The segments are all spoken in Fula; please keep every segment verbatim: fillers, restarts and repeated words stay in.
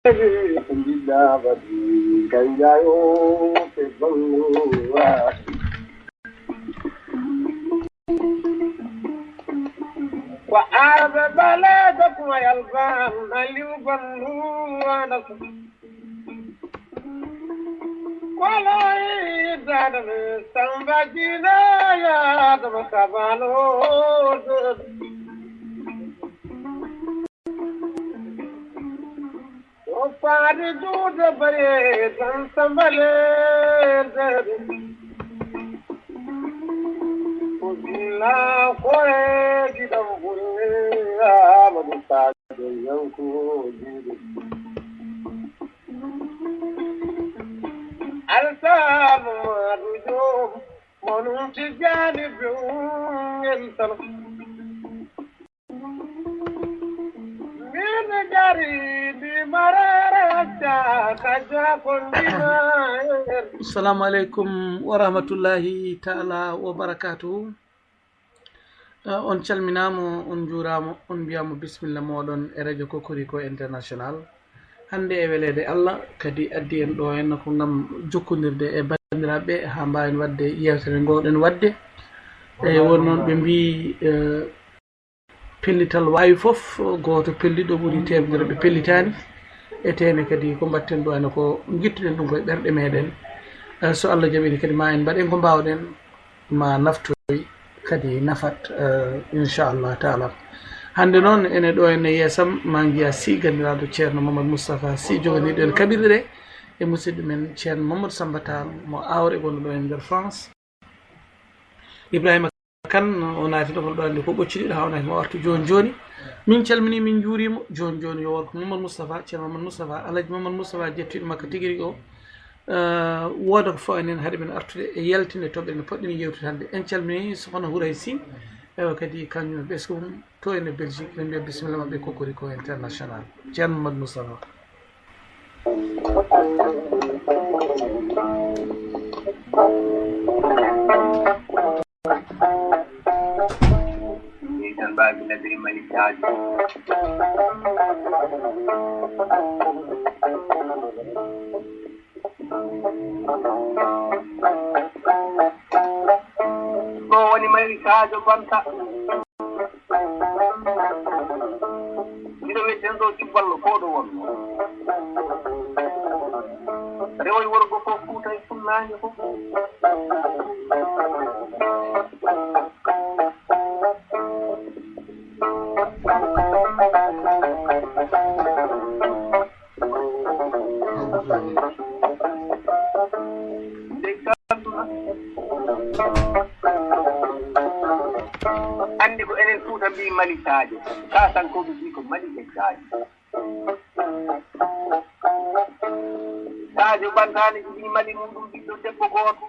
Alhamdulillah, badi kanja yo ke banwa. Wa arbe bale da kuma yalban aliu banwa da su. Kwalai da da me samba jina ya da makabalo. O faade duude bare tan sambaleede. O dilla koye giɗam bunne Amadou Sadio yanko jiiɗo. Alsaamu maɗu joom, monum tijjaani bewngel tan. Min jari ndi marere acca ka jako ndi mayer. Assalamu aleykum wa rahmatullahi taala wa barakatuhu. Eh, on calminaama, on njuuraama, on mbiyaama bisimilla mooɗon e Radio Kokoriko International. Hannde e weleede Allah kadi addi en ɗo henna ko ngam jokkondirde e banndiraaɓe haa mbaawen waɗde yeewtere ngoɗen waɗde. E won noon ɓe mbii, eh, pellital waawi fof, gooto pelliɗo ɓuri teemedere ɓe pellitaani. E teene kadi ko mbaɗten ɗo ene ko ngittuɗen ɗum koye ɓerɗe meɗen. Eh, so Allah jaɓiino kadi ma en mbaɗen ko mbaawɗen ma naftoy kadi nafat, eh, inchallah taala. Hannde noon ene ɗo ene yeesam ma njiya si ganndiraaɗo Ceerno Mamadou Moustapha si joganiɗo en kaɓirɗe ɗe e musidɗo men Ceerno Mamadou Samba Tall mo Aawre gonɗo ɗo e nder France. Ibrahima Kane o naati ɗo, holɗo anndi ko ɓocciɗiɗo haa o naati mo artu jooni jooni. Min calminii, min njuuriima. Jooni jooni yo worko Mamadou Moustapha, Ceerno Mamadou Moustapha, Alhaji Mamadou Moustapha jettuɗo makka tigi rigi o. Eh, wooda ko fawi en heen hade men artude e yaltinde toɓɓe ɗe poɗɗen yeewtude hannde. En calminii Sokhna Houraye Sy, ewa kadi kañum e ɓesgu mum to ene Belgique, ɓe mbiya bisimilla maɓɓe Kokoriko International. Ceerno Mamadou Moustapha. Min tan mbaawmi nande e Mali Sadio. Ɗo woni Mali Sadio Banta. Miɗo weddeno ɗo jubballo ko ɗo wonno. Rewoy worgo fof Fuuta e Funnaange fof. Nde gannduna anndi ko enen Fuuta mbii Mali Sadio, Kaasankooɓe mbii ko Mali e Sadio. Sadio Bantaane jogii Mali mum ɗum ɓiɗɗo debbo gooto,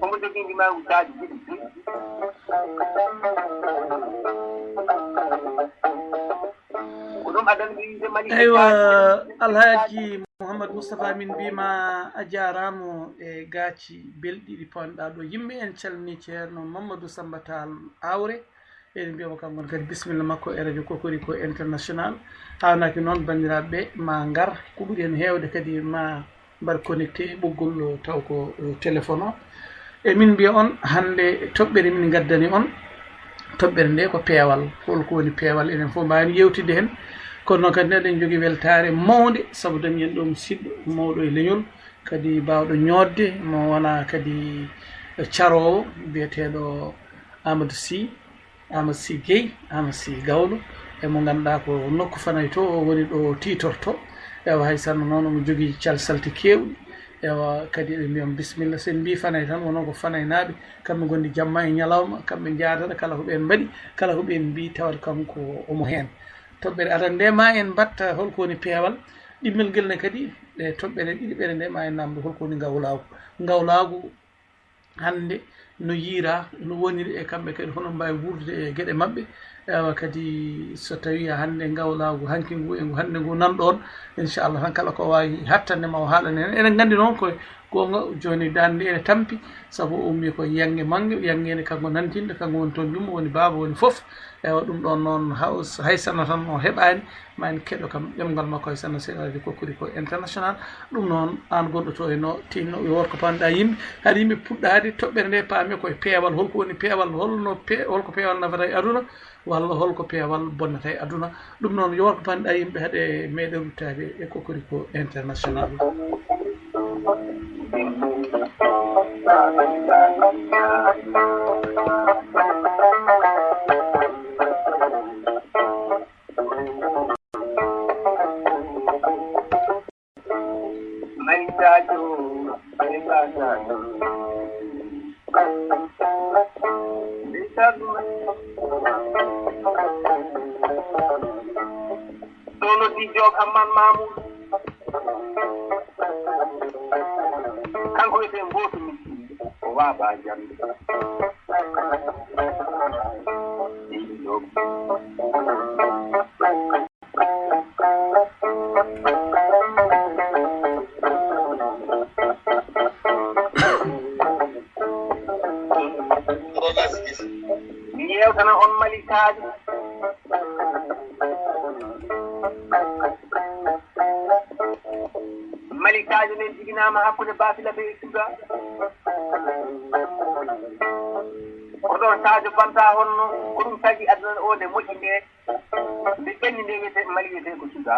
omo jogii ndimaagu Sadio jiɗi. Ko ɗum adani mi wiide Mali. Eywa, Alhaji Mouhamadou Moustapha, min mbiima a jaaraama e gaaci belɗi ɗi pawnɗaa ɗo. Yimɓe en calminii Ceerno Mamadou Samba Tall Aawre. Eɗen mbiyamo kanko kadi bisimilla makko e Radio Kokoriko International. Haawnaki noon banndiraaɓe ma ngar, ko ɓuri heen heewde kadi ma mbaɗ connecté e ɓoggol taw ko, eh, téléphone o. E min mbiya on hannde toɓɓere min ngaddani on, toɓɓere nde ko peewal. Holko woni peewal? Enen fof mbaawen yewtidde heen. Kono noon kadi eɗen njogii weltaare mawnde sabu dañen ɗo musidɗo mawɗo e leñol, kadi baawɗo ñootde mo wona kadi caroowo biyeteeɗo Amadou Sy. Amadou Sy Guèye, Amadou Sy Gawlo, e mo ngannduɗaa ko nokku Fanay to o woni ɗo tiitorto. Ewa, hay sinno noon omo jogii calsalti keewɗi. Ewa, kadi eɓe mbiya mo bisimilla. So en mbii Fanay tan, wonoo ko Fanaynaaɓe, kamɓe ngondi jamma e ñalawma, kamɓe njaadata kala ko ɓeen mbaɗi, kala ko ɓeen mbii, tawat kanko omo heen. Toɓɓere aran nde ma en mbatta holko woni peewal, ɗimmel ngel ne kadi, e toɓɓere ɗiɗiɓere nde ma en namdo holko woni ngawlaagu. Ngawlaagu hannde no yiiraa, no woniri e kamɓe kadi, hono mbaawi wuurdude e geɗe maɓɓe. Ewa kadi, so tawii hannde ngawlaagu hanki ngu e ngu hannde ngu nan ɗoon, inchallah tan kala ko waawi hattande ma o haalane en. Eɗen nganndi noon ko Goonga, jooni daande ene tampi, sabu o ummii ko yannge mannge, yannge ene kanko nantinɗo, kanko woni toon yumma, woni baaba, woni fof. Ewa, ɗum ɗoon noon, haw-, hay sinno tan o heɓaani, ma en keɗo kam ɗemngal makko, hay sinno Seydi Alhaji Kokoriko International. Ɗum noon, aan gonɗo to e no tinno, yo wood ko paamɗaa yimɓe, haɗa yimɓe puɗɗaade toɓɓere nde paami ko e peewal, holko woni peewal, holno pe-, holko peewal nafata e aduna, walla holko peewal bonnata e aduna. Ɗum noon, yo wood ko paamɗaa yimɓe, haɗe meeɗen ruttaade e Kokoriko International. Ɗo noddi Jook Amman Mamoudou. Kanko wiyetee Mbootu Misiri, o waabaa jannde. Mi yewtana on malikaajo. Malikaajo men jibinaama hakkunde Baafila ɓe e Suga. Ko ɗoon Sadio Banta honno, ko ɗum tagi aduna o nde moƴƴi nde, nde ɓenni nde wiyetee Mali wiyetee ko Suga.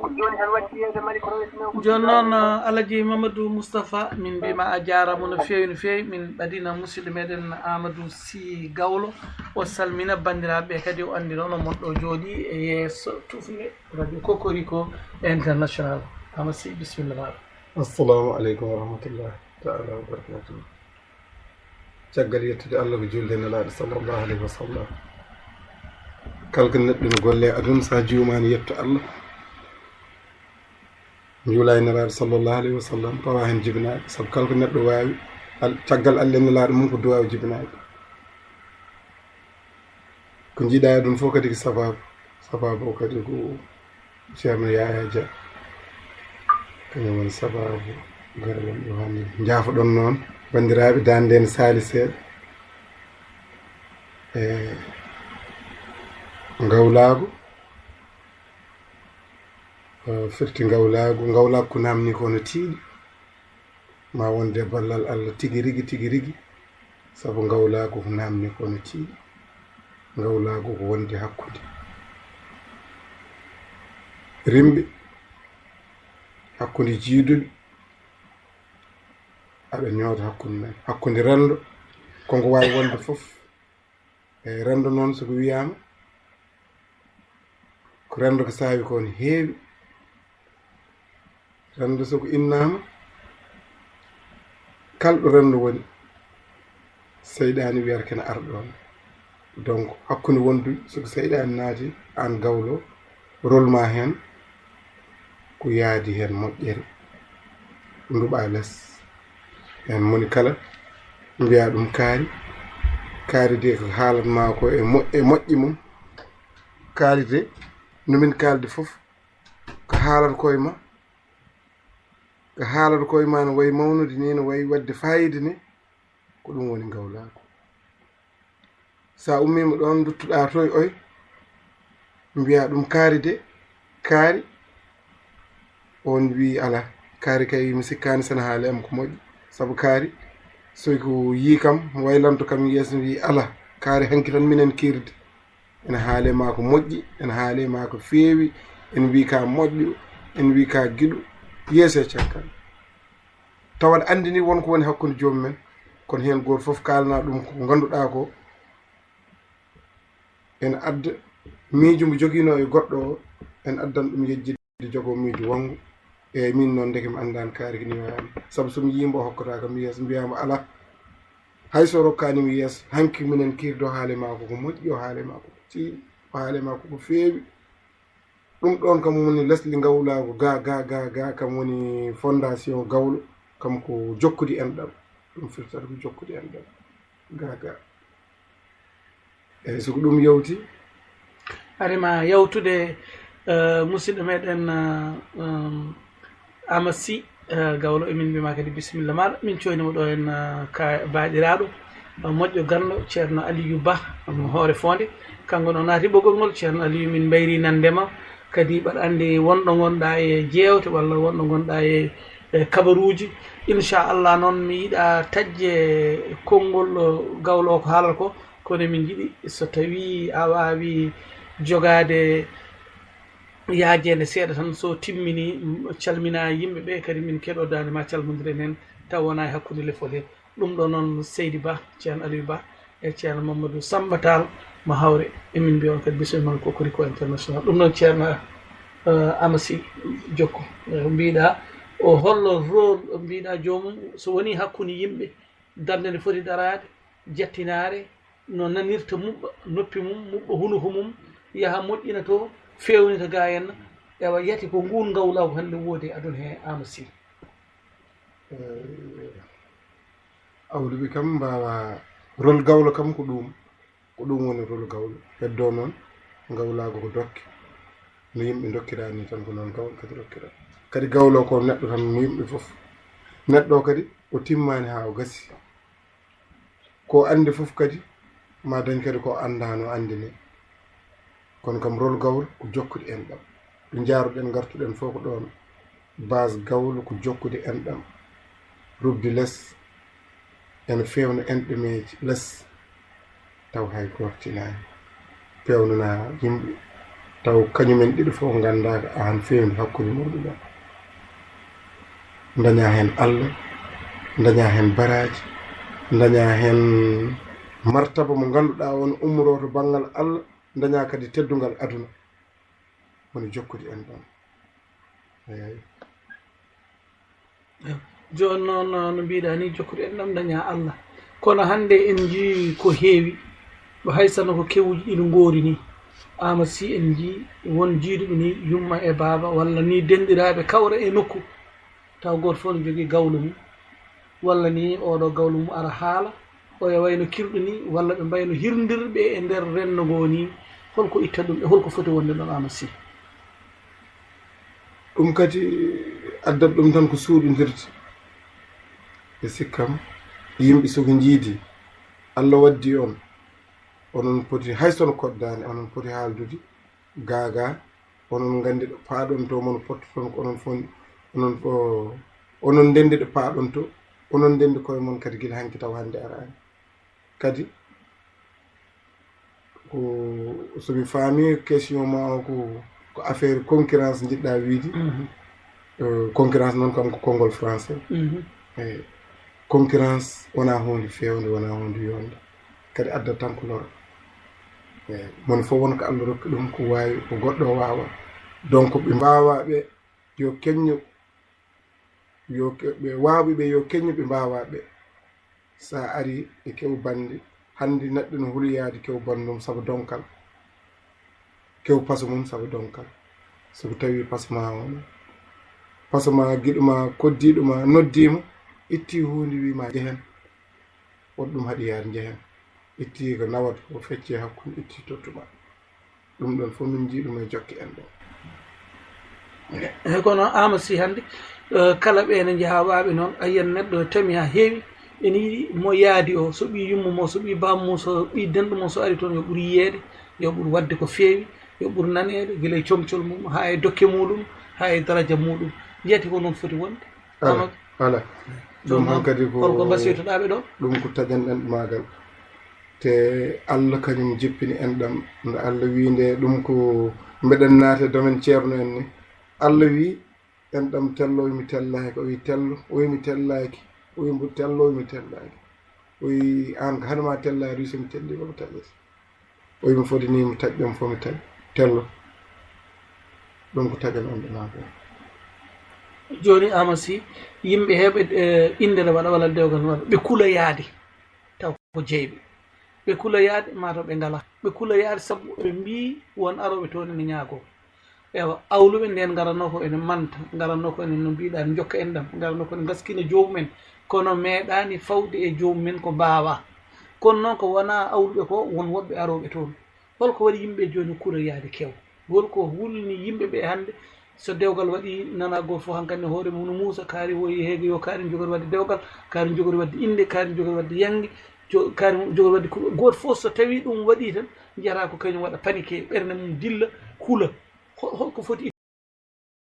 Ko jooni tan waɗi yeewde Mali kono wiyetee ko Jooni Suga. Noon, Alaji Mamadou Moustapha, min mbiima a jaaraama no feewi, no feewi. Min ɓadina musidɗo meɗen Amadou Sy Gawlo, o salmina banndiraaɓe kadi, o anndina on mo ɗo jooɗi e yeeso tufnde Radio Kokoriko International. Amadou Sy, bisimilla maaɗa. Assalamu aleykum wa rahmatullahi taala wa barakatuh. Caggal yettude Allah ko julde Nelaaɗo sallallahu alayhi wa sallam. Kala ko neɗɗo no golle e aduna, so a juumaani yettu Allah. Njuula e Nelaaɗo sallallahu alayhi wa sallam, tawa heen jibinaaɗo. Sabu kala ko neɗɗo waawi, al-, caggal Allah e Nelaaɗo mum ko duwaaw jibinaaɗo. Ko njiɗaa e ɗum fof kadi ko sabaabu. Sabaabu o kadi ko Ceerno Yaya Dia. Kañum woni sabaabu garal am ɗo hannde. Njaafoɗon noon, banndiraaɓe, daande nde saali seeɗa. E ngawlaagu, eh, firti ngawlaagu, ngawlaagu ko naamni ko no tiiɗi. Ma wonde ballal Allah tigi rigi, tigi rigi, sabu ngawlaagu ko naamni ko no tiiɗi. Ngawlaagu ko wonde hakkunde rimɓe, hakkunde jiiduɓe, aɗa ñoota hakkunde men, hakkunde renndo, ko ngo waawi wonde fof. Eyi, renndo noon, so ko wiyaama, ko renndo ko saawi ko ne heewi. Renndo so ko innaama, kala ɗo renndo woni, seyɗaani wiyata kene ara ɗoon. Donc, hakkunde wondude, so ko seyɗaani naati, aan gawlo, rôle ma heen, ko yaadi heen moƴƴere, nduɓa les. Heen moni kala mbiya ɗum kaari. Kaari de ko haalatma ko e mo-, e moƴƴi mum. Kaari de, no min kaaldi fof, ko haalata koye ma, ko haalata koye ma no wayi mawnude ni, no wayi waɗde faayiida ni, ko ɗum woni ngawlaagu. Sa ummiima ɗoon, nduttuɗaa toy oy, mbiyaa ɗum kaari de, kaari. Oon wii alaa, kaari kay mi sikkaani sana haali am ko moƴƴi, sabu kaari so ko yii kam, waylanto kam yeeso, wii alaa, kaari hanki tan minen kiirde. Ene haale ma ko moƴƴi, ene haale ma ko feewi, ene wii ka moƴƴo, ene wii ka giɗo, yeeso e caggal. Tawa aɗa anndi ni won ko woni hakkunde joomum en, kono heen gooto fof kaalana ɗum ko ngannduɗaa ko ene adda miijo mo jogiinoo e goɗɗo o, ene addan ɗum yejjitde jogo miijo wanngo. Eeyi, miin noon ndeke mi anndaani kaari ko ni wayi am. Sabu so mi yii mbo hokkata kam yeeso, mbiyaa mbo alaa. Hay so rokkaani mi yeeso, hanki minen kiirdo haale ma ko ko moƴƴi, o haale ma ko ko tiiɗi, o haale ma ko ko feewi. Ɗum ɗoon kam woni lesdi ngawlaagu ga, ga, ga, ga, kam woni fondation gawlo, kam ko jokkudi enɗam. Ɗum firtata ko jokkudi enɗam. Ga, ga. Eeyi, so ko ɗum yawti. Ari ma yawtude, eh, musidɗo meɗen, eh, um, Amasi, eh, Gawlo, emin mbima kadi bisimilla maɗa. Min coynima ɗo en, eh, ka baɗiraɗo, eh, moƴƴo ganndo, Ceerno Aliyu Ba, mo Hoore Foonde. Kanko noon naati ɓoggol ngol, Ceerno Aliyu, min mbayri nande ma. Kadi mbaɗa anndi wonɗo ngonɗa e jeewte walla wonɗo ngonɗa e, e kabaruuji. Inchallah noon mi yiɗa taƴde konngol, eh, Gawlo o ko haalata ko, kono emin njiɗi so tawi a waawi jogaade yaajeende seeɗa tan, so timmini, m-, calmina yimɓe ɓe, kadi min keɗo daande ma, calmondiren heen, taw wona e hakkunde lefol he. Ɗum ɗo noon, Seydi Ba, Ceerno Aliou Ba, e Ceerno Mamadou Samba Tall mo Hawre, emin mbiya on kadi bisimilla, Kokkoriko International. Ɗum noon, Ceerno, eh, Amasi Jokko, eh, mbiɗa o hollo rôle, mbiɗa joomum, so woni hakkunde yimɓe, darnde nde foti daraade, jettinaare, no nanirta muɓɓa noppi mum, muɓɓa hunuko mum, yaha moƴƴina to, feewnita ga henna. Ewa, yati ko nguun ngawlaagu hannde woodi e aduna he, Amasi. Eh, awluɓe kam mbaawa, rôle Gawlo kam ko ɗum, ko ɗum woni rôle Gawlo. Heddoo noon, ngawlaagu ko dokke. No yimɓe ndokkira ni tan, ko noon Gawlo kadi rokkira. Kadi Gawlo ko neɗɗo tan, no yimɓe fof. Neɗɗo o kadi, o timmaani haa o gasi. Ko o anndi fof kadi, ma dañ kadi ko o anndaano anndine. Kono kam, rôle Gawlo ko jokkude enɗam. Ɗo njaaruɗen, ngartuɗen fof ko ɗoon. Base Gawlo ko jokkude enɗam. Rubdi les, ene feewna enɗameeji les, taw hay gooto tinaani. Peewnana yimɓe, taw kañumen ɗiɗo fof nganndaaka aan feewni hakkunde muɗum en. Ndaña heen Allah, ndaña heen baraaji, ndaña heen martaba mo ngannduɗaa on ummoroo to banngal Allah, ndaña kadi teddungal aduna. Woni jokkude enɗam. Eey. Jooni noon, no mbiɗa ni, jokkude enɗam daña Allah. Kono hannde en njii ko heewi, ɗo hay sano ko kewuji ɗiɗo ngoori ni. Ama si en njii won jiiduɓe ni, yumma e baaba, walla ni denɗiraaɓe kawra e nokku, taw gooto fof no jogii gawlo mum, walla ni oɗo gawlo mum ara haala, oya wayno kirɗo ni, walla ɓe mbayno hirndirɓe e nder renndo ngo ni. Holko itta ɗum e holko foti wonde ɗon, Ama si? Ɗum kadi addat ɗum tan ko suuɗondirde. E sikkam, yimɓe soko njiidi, Allah waddi on, onon poti, hay sono koɗdaani, onon poti haaldude gaagaa, onon nganndi ɗo paaɗon to, mon pottoton ko onon fof, onon fof, onon ndenndi ɗo paaɗon to, onon ndenndi koye mon kadi gila hanki taw hannde araani. Kadi, ko, so mi faami question ma o, ko, ko affaire concurrence njiɗɗa wiide. Mhm. Euh, concurrence noon kam ko konngol français. Mhm. Eyi, concurrence wona huunde feewnde, wona huunde yonde. Kadi addat tan ko loro. Eyi, moni fof won ko Allah rokki ɗum, ko waawi, ko goɗɗo o waawa. Donc, ɓe mbaawa ɓe, yo keñño, yo ke-, ɓe waawɓe ɓe, yo keñño ɓe mbaawa ɓe. Sa ari e kew bandi, hannde neɗɗo no huli yaade kew bandum sabu donkal. Kew paso mum sabu donkal. Sabu tawi paso ma on, paso ma, giɗo ma, koddiiɗo ma, noddiima, itti huunde, wi ma njehen. Woto ɗum haɗi yaade, njehen. Itti ko nawata ko, fecce hakkunde, itti tottuma. Ɗum ɗon fof min njii ɗum e jokke en ɗo. Eyi, kono Ama si hannde, eh, kala ɓe ene njaha waaɓe noon, a yiyat neɗɗo tami haa heewi, ene yiɗi mo yaadi o, so ɓii yumma mo, so ɓii baam mum, so ɓii denɗo mum, so ari toon, yo ɓur yiyeede, yo ɓur waɗde ko feewi, yo ɓur naneede, gila e comcol mum, haa e dokke muɗum, haa e daraja muɗum. Yiyat ko noon foti wonde? Alaa, Ama, alaa. Ɗum jooni han noon, kadi ko, holko mbasiytoɗaa ɓe ɗo? Ɗum ko taƴanɗen maagal. Te Allah kañum jippini enɗam. Nde Allah wii nde, ɗum ko mbeɗen naate domaine ceerno en ni. Allah wii, enɗam tello, o wii mi tellaaki, o wii tello, o wii mi tellaaki, o wii mbo tello, o wii mi tellaaki. O wii aan ko hade ma tellaade, o wii so mi telli ko mi taƴete. O wii mi foti ni mi taƴ ɗum fof mi taƴ. Tello. Ɗum ko taƴan on ɗo naata. Jooni Ama si, yimɓe heɓe, eh, innde ne waɗa walla dewgal ne waɗa, ɓe kula yaade. Taw ko jeyɓe. Ɓe kula yaade, maa taw ɓe ngala. Ɓe kula yaade sabu ɓe mbii won arooɓe toon ene ñaagoo. Ewa, awluɓe ndeen ngaranoo ko ene manta, ngaranoo ko ene no mbiɗa, jokka enɗam, ngaranoo ko ene ngaskina joomumen. Kono meeɗaani fawde e joomumen ko mbaawaa. Kono noon ko wonaa awluɓe ko, won woɓɓe arooɓe toon. Holko waɗi yimɓe jooni kula yaade kew? Holko hulni yimɓe ɓe hannde? So dewgal waɗi, nana gooto fof hankadi ne hoore mum no muusa, kaari woyi heege yo kaari jogori waɗde dewgal, kaari jogori waɗde innde, kaari jogori waɗde yannge, jo- kaari jogori waɗde kuɗo. Gooto fof so tawi ɗum waɗi tan, njiyata ko kañum waɗa panique, ɓernde mum dilla, hula. Ho- holko foti